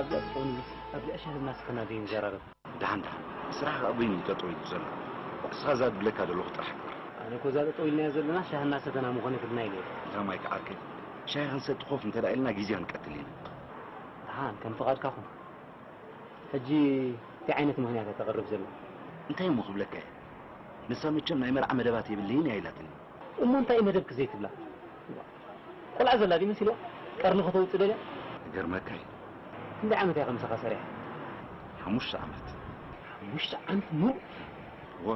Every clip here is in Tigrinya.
ኣብዛ ጠጠው ንብል፣ ኣብዚኣ ሻሂ እናሰተና ዘይንዘራረብ። ደሓን ደሓን፣ ስራሕ ከኣ በይኑ እዩ ጠጠው ኢሉ ዘሎ። እስኻ እዛ ዝብለካ ዘለኹ ጥራሕ ግበር። ኣነ እኮ እዛ ጠጠው ኢልናያ ዘለና ሻሂ እናሰተና ምኾነ ክብልና ኢለ እየ። እታ ማይ ከዓርከይ፣ ሻሂ ክንሰቲ ኮፍ እንተ ደኣ ኢልና ግዜ ክንቀትል ኢና። ደሓን፣ ከም ፍቓድካ ኩን። ሕጂ እንታይ ዓይነት ምኽንያት እያ ተቕርብ ዘላ? እንታይ እሞ ክብለካ እየ? ንሳ መቸም ናይ መርዓ መደባት የብለይን እያ ኢላትኒ። እሞ እንታይ እዩ መደብኪ ዘይትብላ? ቆልዓ ዘላ ድዩ መሲልዋ? ቀርኒ ከተውጽእ ደልያ? ይገርመካ እዩ። ክንደይ ዓመት እያ ከምሳኻ ሰሪሓ? ሓሙሽተ ዓመት። ሓሙሽተ ዓመት ሙሉእ? እወ፣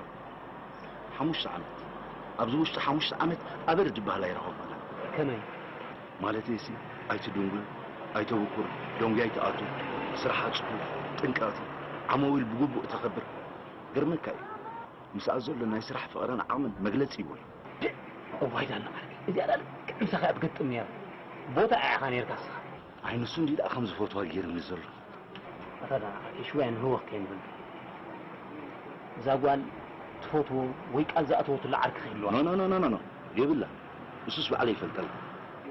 ሓሙሽተ ዓመት። ኣብዚ ውሽጢ ሓሙሽተ ዓመት ኣበር ዝበሃል ኣይረኸብኩላን። ከመይ? ማለተይሲ፣ ኣይትድንጉይ፣ ኣይተብኩር፣ ደንጉያ ኣይትኣቱ፣ ስራሕ ኣጽፉ፣ ጥንቃቕቲ፣ ዓማዊል ብግቡእ ተኸብር። ግርመካ እዩ። ምስኣ ዘሎ ናይ ስራሕ ፍቕርን ዓቕምን መግለጺ ይብሉ። እዋይ ዳና ዓርከይ፣ እዚኣ ደኣ ልክዕ ምሳኻ እያ ትገጥም ነይራ። ቦታ ኣያ ኢኻ ነይርካ እስኻ። ኣይ ንሱ እንዲዩ ደኣ ከም ዝፈትዋ ገይሩኒ ዘሎ። ኣታ ዳና ዓርከይ፣ ሽወያ ንህወኽ ከይንብል። እዛ ጓል ትፈትዎ ወይ ቃል ዝኣተወትሉ ዓርኪ ከይህልዋ። ኖ፣ ኖ፣ ኖ፣ ኖ፣ ኖ፣ ኖ። የብላን። እሱስ ባዕለይ ይፈልጠላ።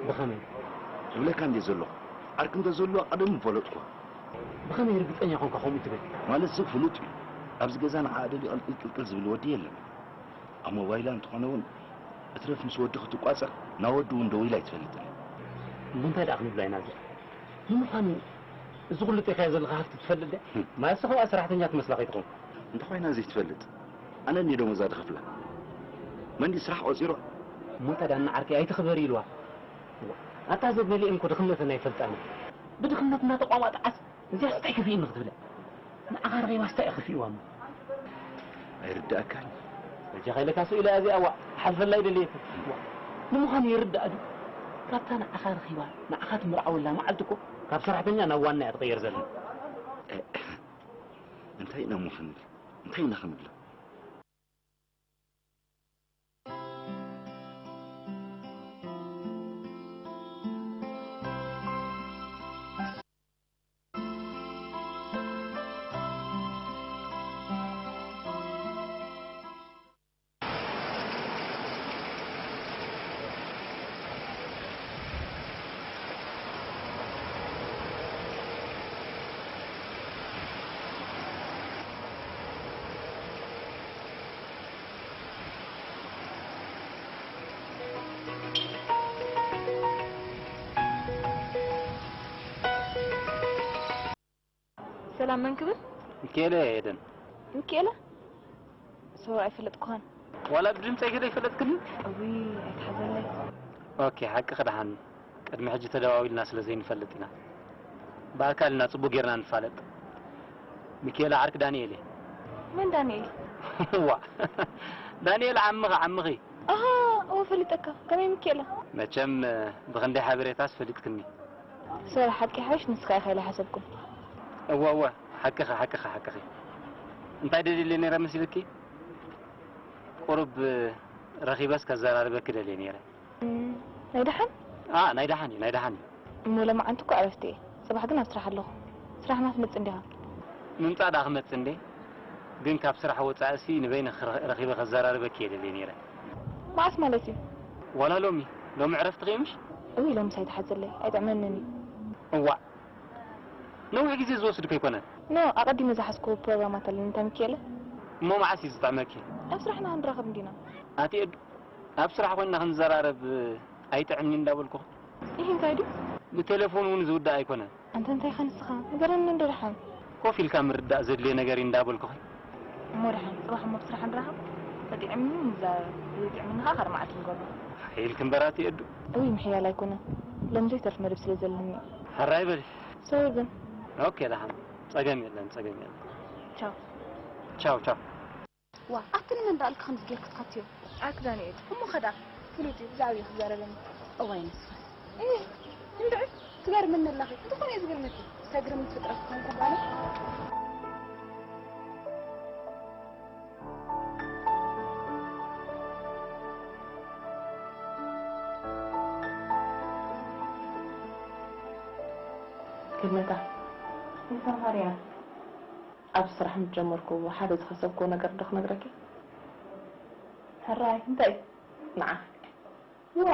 ብኸመይ? እብለካ እንድየ ዘለኹ። ዓርኪ እንተ ዝህልዋ ቀደም ምፈለጥኩዋ። ብኸመይ ርግጸኛ ኮንካ ከምኡ ትብል? ማለት ሰብ ፍሉጥ እዩ። ኣብዚ ገዛ ንዓኣ ደልዩ ቅልቅል ቅልቅል ዝብል ወዲ የለን። ኣብ ሞባይላ እንተኾነ እውን እትረፍ ምስ ወዲ ክትቋጸር ናብ ወዲ እውን ደዊላ ኣይትፈልጥን። እሞ እንታይ ደኣ ክንብላ ኢና እዚኣ? ንምዃኑ እዚ ኩሉ ርኢኻዮ ዘለኻ ሃፍቲ ትፈልጥ ድያ? ህም። ማለት ንስኻ ሰራሕተኛ ትመስላ ከይትኸውን። እንተኾይና ዘይትፈልጥ፣ ኣነ እንድየ ደሞዛ ዝኸፍላ። መን ድዩ ስራሕ ቆጺሩ? እሞ ታዲያ ንዓርከይ ኣይትኽበሪ ኢልዋ። ኣታ ዘመሊኤን እኮ ድኽነተን ኣይፈልጣን። ብድኽነት እናተቋማጥዓስ እዚኣስ እንታይ ከፊእኒ ክትብላ? ንዓኻ ረኺባስ እንታይ እዩ ከፊእዋ እሞ? ኣይርድኣካን። በጃኻ ኢለካ ስኢላ እዚኣ፣ ዋእ፣ ክሓልፈላ ኣይደለየትን። ዋእ፣ ንምዃኑ ይርዳእ ድዩ? ካብታ ንዓኻ ረኺባ፣ ንዓኻ ትምርዓወላ መዓልቲ እኮ ካብ ሰራሕተኛ ናብ ዋና እያ ትቕየር ዘላ። እ-፣ እንታይ ኢና እሞ ክንብል? እንታይ ኢና ክንብላ? ሰላም፣ መን ክብል? ሚካኤለ ኤደን። ሚካኤለ? ሰው ኣይፈለጥኩኻን። ዋላ ብድምፀይ ገለ ይፈለጥክኒ? እውይ፣ ኣይትሓዘለይ። ኦኬ፣ ሓቅኺ ደሓን። ቅድሚ ሕጂ ተደዋዊልና ስለ ዘይንፈልጥ ኢና። ብኣካል ኢና ጽቡቕ ጌርና ንፋለጥ። ሚካኤለ ዓርኪ ዳንኤል እየ። መን ዳንኤል? ዋ፣ ዳንኤል ዓምኺ፣ ዓምኺ። ኣሃ፣ እወ፣ ፈሊጠካ። ከመይ ሚካኤለ? መቸም ብኽንደይ ሓበሬታስ ፈሊጥክኒ። ሰብ ሓቂ ሓይሽ ንስኻ ኢኻ ኢለ ሓሰብኩ። እወ፣ እወ፣ ሓቅኺ፣ ሓቅኺ፣ ሓቅኺ። እንታይ ደልየለ ነይረ መሲልኪ? ቁሩብ ረኺበስ ከዘራርበኪ ደልየ ነይረ። እም፣ ናይ ደሓን? ኣ፣ ናይ ደሓን እዩ፣ ናይ ደሓን እዩ። እሞ ሎማዓንቲ እኮ ዕረፍቲ እየ። ጽባሕ ግን ኣብ ስራሕ ኣለኹ። ስራሕ ናትመጽእ እንዲኻ? ምምጻእ ደኣ ክመጽእ እንዴ? ግን ካብ ስራሕ ወጻእሲ ንበይነ ክረ-፣ ረኺበ ከዘራርበኪ እየ ደልየ ነይረ። መዓስ ማለት እዩ? ዋላ ሎሚ። ሎሚ ዕረፍትኺ እዩ ምሽ? እውይ፣ ሎምስ ኣይትሓዘለይ። ኣይጥዕመንን እዩ። እዋእ። ነዊሕ ግዜ ዝወስድ ከይኮነ? ኖ፣ ኣቐዲመ ዝሓዝኩዎ ፕሮግራማት ኣለኒ፣ እንታይ ሚኪኤለ? እሞ መዓስ እዩ ዝጥዕመኪ? ኣብ ስራሕና ክንራኸብ እንዲና። ኣቲ ኤዱ፣ ኣብ ስራሕ ኮይንና ክንዘራረብ ኣይጥዕምኒ እንዳበልኩ። ይህ እንታይ ድዩ? ብቴሌፎን እውን ዝውዳእ ኣይኮነን። ኣንተ እንታይ ኢኻ ንስኻ? ንገረኒ እንዶ ደሓን። ኮፍ ኢልካ ምርዳእ ዘድልዮ ነገር እዩ እንዳበልኩኺ። እሞ ደሓን፣ ጽባሕ እሞ ኣብ ስራሕ ንራኸብ። ተጥዕምኒ ንዛረብ፣ ዘይጥዕምኒ ኸኣ ካልእ መዓልቲ ንገብሮ። ሓይልኪ እምበር ኣቲ ኤዱ። እውይ፣ ምሕያል ኣይኮነን። ሎም ዘይተርፍ መደብ ስለ ዘለኒ። ሕራይ በሊ። ሶሪ ግን። ኦኬ፣ ደሓን። ጸገም የለን፣ ጸገም የለን። ቻው። ቻው፣ ቻው። ዋ፣ ኣቲ ንመን ደኣ ኢልኪ ከምዚ ጌርኪ ትኸትዮ? ኣቲ ዳንኤል፣ እሞ ኸዳ ፍሉጥ እዩ፣ ብዛዕባኡ ክዛረበኒ። እዋይ ንስኻስ። እህ፣ እንድዒ፣ ትገርምኒ ኣለኺ። እንተኾነ እየ ዝገርመኪ። ተግርም ፍጥረት ኮንኩ ጓለ። ክድነታ፣ ንሳ ማርያ። ኣብ ስራሕ ምስ ጀመርኩ ሓደ ዝኸሰብክዎ ነገር ዶ ክነግረኪ? ሕራይ፣ እንታይ? ንዓኺ። ዋ!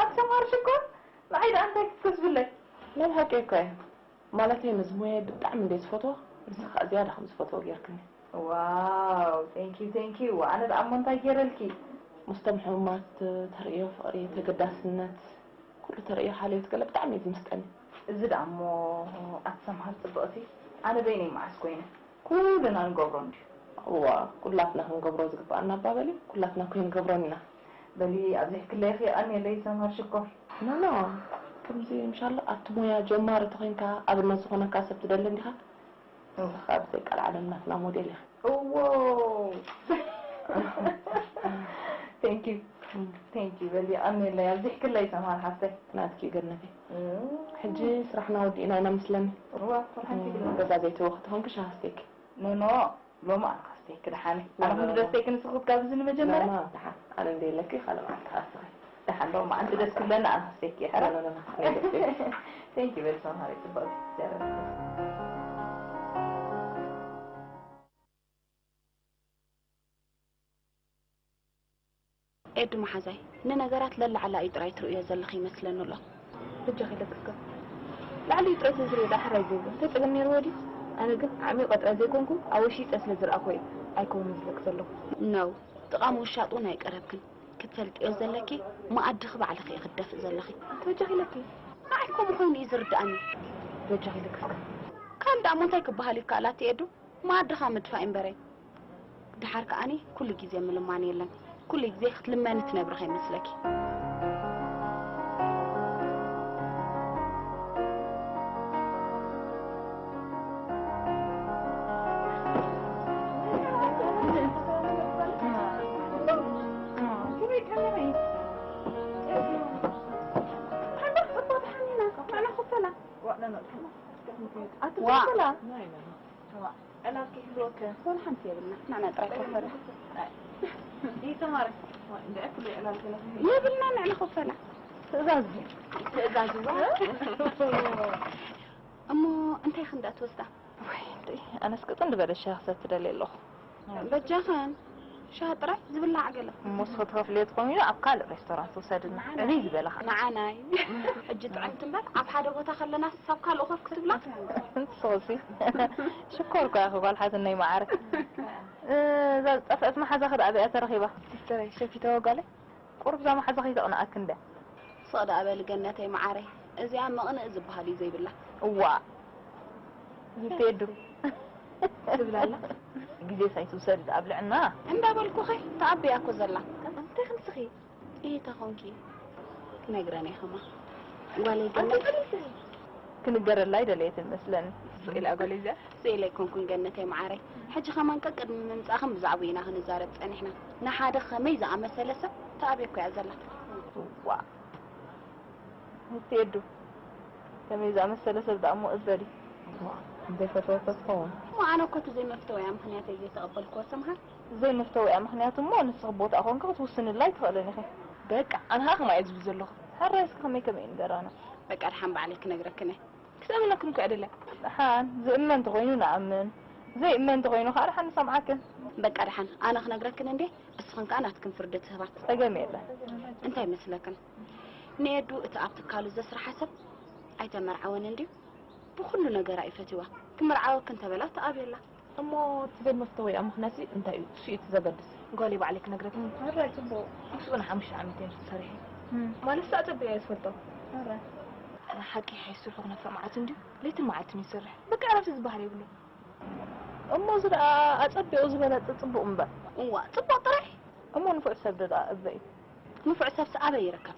ኣብ ተማሪ ሽኮር ንዓይ ደኣ እንታይ ክትከስብለይ? ናይ ብሓቂ እኮ እዩ። ማለተይ ነዚ ሞያይ ብጣዕሚ እንደ ዝፈትዎ፣ ንስኻ ከኣ ዝያዳ ከም ዝፈትዎ ጌርክኒ። ዋው፣ thank you, thank you። ኣነ ደኣ እሞ እንታይ ገይረልኪ? ምስቶም ሕሙማት ተርእዮ ፍቕሪ፣ ተገዳስነት፣ ኩሉ ተርእዮ ሓልዮት ገለ ብጣዕሚ እዩ ዝምስጠኒ። እዚ ደኣ እሞ ኣቲ ሰምሃር ጽብቕቲ፣ ኣነ በይነይ መዓስ ኮይነ? ኩልና ንገብሮ እንድዩ። እዋ፣ ኩላትና ክንገብሮ ዝግብኣና እባ በሊ፣ ኩላትና እኮ ኣይንገብሮን ኢና። በሊ ኣብዚሕክለይ የቐንየለይ ሰምሃር ሽኮር። ኖ ኖ፣ ከምዚ ምሻሎ ኣብቲ ሞያ ጀማሪ ተኾይንካ ኣብነት ዝኾነካ ሰብ ትደሊ እንዲኻ? ንስኻ ብዘይ ቀልዓለም ናትና ሞዴል ኢኻ። እዎ። Thank you, thank you። በሊ የቐንየለይ ኣብዚሕክለይ ሰምሃር ሓፍተይ። ናትኪ እዩ ገነተይ። ሕጂ ስራሕና ወዲእና ኢና መስለኒ። እዋ፣ ኩርሓንቲ ግድን። ገዛ ዘይተወኺ ተኾንኪ ሻሂ ኣስተይኪ። ኖ ኖ፣ ሎሚ ኣነ ከስተይኪ ደሓነይ። ኣነ ክንዲ ደስተይኪ ንስኺ ክትጋብዝኒ መጀመርያ? ኖ ኖ፣ ደሓን። ኣነ እንድየለኪ ካልእ መዓልቲ ክኣስኺ። ደሓን፣ ሎሚ መዓልቲ ደስ ክብለኒ ኣነ ከስተይኪ እየ ሕራይ? ኖ ኖ ኖ፣ ኣነ ደስተይኪ። Thank you በሊ ሰምሃረይ ጽብቕቲ። እግዚኣብሔር ይመስገን። ኤዱ መሓዛይ፣ ንነገራት ለላዕላዩ ጥራይ ትርእዮ ዘለኺ ይመስለኒ ኣሎ። በጃኺ ለክስከ። ላዕሊኡ ጥራይ ተዝርእዮ ደኣ ሕራይ ዘይብሎ። እንታይ ጸገም ነይርዎ ድዩ? ኣነ ግን ዓሚቑ ጥራይ ዘይኮንኩ፣ ኣብ ውሽጠይ ስለ ዝረኣኽዎ እየ። ኣይከውንን ዝብለኪ ዘለኹ። No፣ ጥቓም ውሻጥ እውን ኣይቀረብክን። ክትፈልጥዮ ዘለኪ፣ መኣድኺ ባዕልኺ ኢኺ ትደፍኢ ዘለኺ። በጃኺ ለኪ። ንዓይ ከምኡ ኮይኑ እዩ ዝርድኣኒ። በጃኺ ለክስከ። ካልእ ደኣ እሞ እንታይ ክበሃል ይከኣል ኣቲ ኤዱ? መኣድኻ ምድፋእ እምበረይ። ደሓር ከኣኒ ኩሉ ግዜ ምልማን የለን። ኩሉ ግዜ ክትልመኒ ትነብሪ ከይመስለኪ። ዋ። ዕላል ከይህልወከ። ወላ ሓንቲ የብልና። ንዕና ጥራይ ኮፈላ። ይተማረ። እንደ ኩሉ ዕላል ከለኺ። የብልና ንዕና ኮፈላ። ትእዛዝ ድዩ? ትእዛዝ እዋ። እሞ እንታይ ክንዳ ትወስዳ? ወይ እንዴ፣ ኣነስ ቅጥን ዝበለ ሻሂ ክሰቲ ደልየ ኣለኹ። በጃኽን ሻሂ ጥራይ ዝብላዕ ገለ። እሞ እስኺ ትኸፍልዮ ተኾይኑ ኣብ ካልእ ሬስቶራንት ውሰድና። ንዓና። ዕብይ ዝበለ ኸዓ። ንዓናይ። ሕጂ ጥዕምቲ እምበር ኣብ ሓደ ቦታ ከለናስ ኣብ ካልእ ኮፍ ክትብላ። ንስኺሲ ሽኮር እኮ ኢኺ ጓል ሓትነይ መዓረ። እዛ ዝጠፍአት መሓዛኺ ደኣ ኣበይ እያ ተረኺባ? ሲስተረይ ሸፊተዋ ጓለይ። ቁሩብ እዛ መሓዛ ከይተቕንኣኪ እንድያ። ስቕ ደኣ በሊ ገነተይ መዓረይ፣ እዚኣ መቕንኢ ዝበሃል እዩ ዘይብላ። እዋእ። ይትየዱ። ትብል ኣላ። ግዜስ ኣይትውሰድ ኣብ ልዕና። እንዳበልኩኺ ተኣብያ እኮ ዘላ። እንታይ ክንስኺ? ጥይታ ኾንኪ። ክነግረን እየ ኸማ። ጓለይ ገነት። ክንገረላ ኣይደለየትን መስለኒ። ስቕ ኢላ ጓለይ እዚኣ። ስኢለ ኣይኮንኩን ገነተይ መዓረይ። ሕጂ ከማን ቀቅድሚ ምምጻእኽን ብዛዕባኡ ኢና ክንዛረብ ጸኒሕና። ንሓደ ከመይ ዝኣመሰለ ሰብ ተኣብዮ እኮ እያ ዘላ። እዋ። እቲ ኤዱ ከመይ ዝኣመሰለ ሰብ ደኣ እሞ እበሊ። ዘይፈተወቶ ትኸውን። እሞ ኣነ እኮ እቲ ዘይመፍተወያ ምኽንያተይ ዘይተቐበልክዎ ሰምሃር። ዘይመፍተወያ ምኽንያት እሞ ንስኺ ቦታኣ ኮንኪ ክትውስንላ ኣይትኽእልን ኢኺ። በቃ ኣነ ኸኣ ከምኣ እየ ዝብል ዘለኹ። ሕራይ እስኪ ከመይ ከመይ ንገራና። በቃ ደሓን ባዕለይ ክነግረክን እየ። ክሰምነክን እኮ እየ ደልያ። ደሓን ዝእመን እንተኾይኑ ንኣምን፣ ዘይእመን እንተኾይኑ ከኣ ደሓን ንሰምዓክን። በቃ ደሓን ኣነ ክነግረክን እንዴ፣ እስኽን ከኣ ናትክን ፍርዲ ትህባ። ጸገም የለን። እንታይ መስለክን? ንኤዱ እቲ ኣብ ትካሉ ዘስርሓ ሰብ ኣይተመርዓወን እንድዩ። ብኹሉ ነገራ እዩ ፈትዋ። ክምርዓወኪ እንተበላ ተኣብየላ። እሞ እቲ ዘይመፍተወይኣ ምኽንያት እንታይ እዩ? እሱ እዩ እቲ ዘገድስ። ጓለይ ባዕለይ ክነግረኪ። ሕራይ ጽቡቕ። ምስኡ ንሓሙሽተ ዓመት እየ ሰሪሐ። ማለት ኣጸቢቐ እየ ዝፈልጦ። ሕራይ። ሓቂ ይሓይሽ ስርሑ ክነፍዕ መዓት እንድዩ። ለይትን መዓልትን እዩ ዝሰርሕ። በቃ ዕረፍቲ ዝበሃል የብሉን። እሞ እዚ ደኣ ኣጸቢቑ ዝበለጸ ጽቡቕ እምበር። እዋ፣ ጽቡቕ ጥራሕ። እሞ ንፉዕ ሰብ ዶ ደኣ እበይ እዩ? ንፉዕ ሰብስ ኣበይ ይርከብ?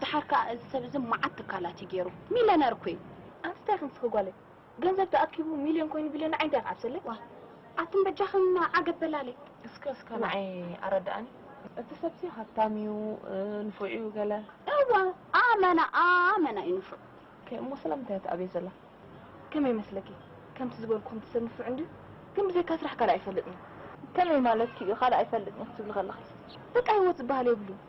ደሓር ከኣ እዚ ሰብ እዚ መዓት ትካላት እዩ ገይሩ። ሚልዮነር እኮ እዩ። ኣንስታይ ክንስኺ ጓለይ። ገንዘብ ተኣኪቡ ሚልዮን ኮይኑ ቢልዮን ንዓይ እንታይ ክዓብሰለይ? ዋ፣ ኣትን በጃኽን ዓገብ በላለይ። እስከ እስከ ንዓይ ኣረድኣኒ። እቲ ሰብሲ ሃብታም እዩ፣ ንፉዕ እዩ ገለ። እወ፣ ኣመና ኣመና እዩ ንፉዕ። ከ እሞ ስለምንታይ እያ ትኣብዮ ዘላ? ከመይ ይመስለኪ? ከምቲ ዝበልኩኹም እቲ ሰብ ንፉዕ እንድዩ፣ ግን ብዘይካ ስራሕ ካልእ ኣይፈልጥን እዩ። ከመይ ማለትኪ እዩ ካልእ ኣይፈልጥን እዩ ክትብሊ ከለኺ? በቃ ህይወት ዝበሃል የብሉን።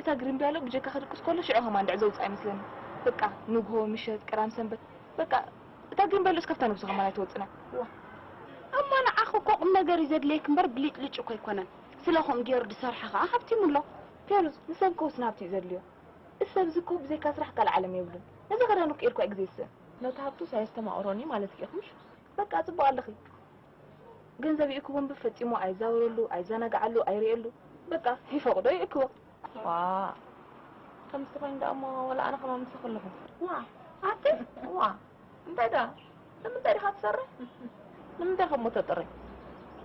እታ ግሪን ቢያሎ ብጀካ ክድቅስ ከሎ ሽዑ ከማን እንድዒ ዘውፅኣ ይመስለኒ። በቃ ንግሆ፣ ምሸት፣ ቀዳም ሰንበት፣ በቃ እታ ግሪን ቢያሎስ ካብታ ነብሱ ከማን ኣይትወፅእን እያ። እሞ ንዓኺ እኮ ቁም ነገር እዩ ዘድልየኪ እምበር ብሊጭ ልጭ እኮ ኣይኮነን። ስለ ከምኡ ገይሩ ዝሰርሐ ከዓ ሃብቲሙ ኣሎ። ፔሩዝ ንሰብ ክውስን ሃብቲ እዩ ዘድልዮ። እዚ ሰብ እዚ እኮ ብዘይካ ስራሕ ካልእ ዓለም የብሉን። ነዚ ክዳኑ ክኢልኳ እዩ ግዜ ዝስእን። ነቲ ሃብቱስ ኣየስተማቕሮን እዩ ማለትኪ ኢኺ ምሽ? በቃ ጽቡቕ ኣለኺ። ገንዘብ ይእክቦ እምበር ፈጺሙ ኣይዛወረሉ፣ ኣይዘናግዓሉ፣ ኣይርእየሉ። በቃ ይፈቕዶ ይእክቦ። ዋ፣ ከምዚ ተኾይኑ ደኣ እሞ ወላ ኣነ ከማን ምሳኺ ኣለኹ። ዋ፣ ኣቲ? ዋ፣ እንታይ ደኣ? ንምንታይ ዲኻ ትሰርሕ? ንምንታይ ከሞ ተጥሪ?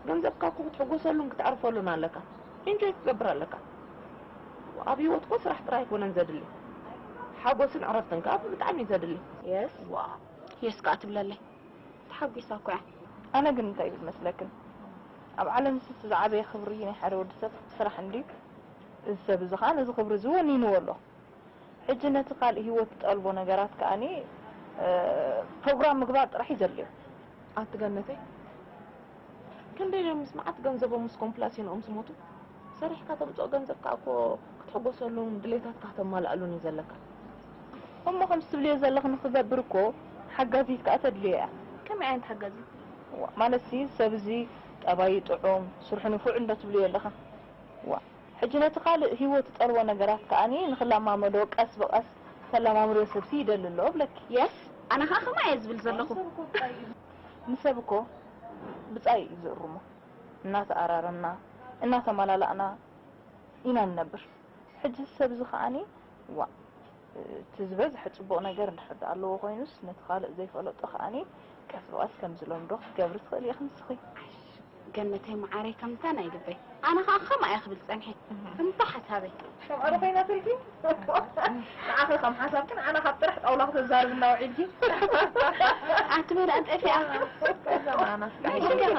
ገንዘብካ እኮ ክትሕጎሰሉን ክትዕርፈሉን ኣለካ። ኢንጆይ ክትገብር ኣለካ። ኣብ ህይወት እኮ ስራሕ ጥራይ ኣይኮነን ዘድሊ። ሓጎስን ዕረፍትን ከኣ ብጣዕሚ እዩ ዘድሊ። የስ። ዋ። የስ ከኣ ትብለለይ። ተሓጒሳ እኮ እያ። ኣነ ግን እንታይ ይብል መስለክን? ኣብ ዓለም እዚ ዝዓበየ ክብሪ ናይ ሓደ ወዲ ሰብ ስራሕ እንድዩ። እዚ ሰብ እዚ ከኣ ነዚ ክብሪ እዚ ወኒንዎ ኣሎ። ሕጂ ነቲ ካልእ ህይወት ዝጠልቦ ነገራት ከኣኒ፣ እ፣ ፕሮግራም ምግባር ጥራሕ እዩ ዘድልዮ። ኣቲ ገነተይ፣ ክንደይ እዮም ምስ መዓት ገንዘቦም ምስ ኮምፕላሴንኦም ዝሞቱ? ሰሪሕካ ተምጽኦ ገንዘብ ከኣ እኮ ክትሕጎሰሉን ድሌታትካ ከተማልኣሉን እዩ ዘለካ። እሞ ከምዚ ትብልዮ ዘለኺ ንኽገብር እኮ ሓጋዚት ከኣ ተድልዮ እያ። ከመይ ዓይነት ሓጋዚት? ዋ፣ ማለትሲ ሰብ እዚ ጠባዩ ጥዑም፣ ስርሑ ንፉዕ እንዶ ትብልዮ ኣለኻ። ዋ፣ ሕጂ ነቲ ካልእ ህይወት ዝጠልቦ ነገራት ከኣኒ ንኽለማመዶ ቀስ ብቐስ ተለማምዶ ሰብሲ ይደሊ ኣሎ እብለኪ። የስ፣ ኣነ ኸኣ ከምኣ እየ ዝብል ዘለኹ። ንሰብ እኮ ብጻይ እዩ ዝእርሞ። እናተኣራረምና፣ እናተመላላእና ኢና ንነብር። ሕጂ እዚ ሰብ እዚ ከኣኒ፣ ዋ፣ እቲ ዝበዝሐ ጽቡቕ ነገር እንድሕር ደኣ ኣለዎ ኮይኑስ፣ ነቲ ካልእ ዘይፈለጦ ከኣኒ ቀስ ብቐስ ከም ዝለምዶ ክትገብሪ ትኽእሊ ኢኺ ንስኺ። ገነተይ መዓረይ ከምታ ናይ ልበይ። ኣነ ኸኣ ከምኣ እየ ክብል ጸኒሐ። እምባ ሓሳበይ። ከምኣ ዶ ኮይና ትልኪ? ንዓኺ ከም ሓሳብኪ ንዓና ካብ ጥራሕ ጣውላ ክተዛርብና ውዒልኪ። ኣቲ በል ኣንጠፊኣ። ከዛ ንዓና ናይ ሽገራ።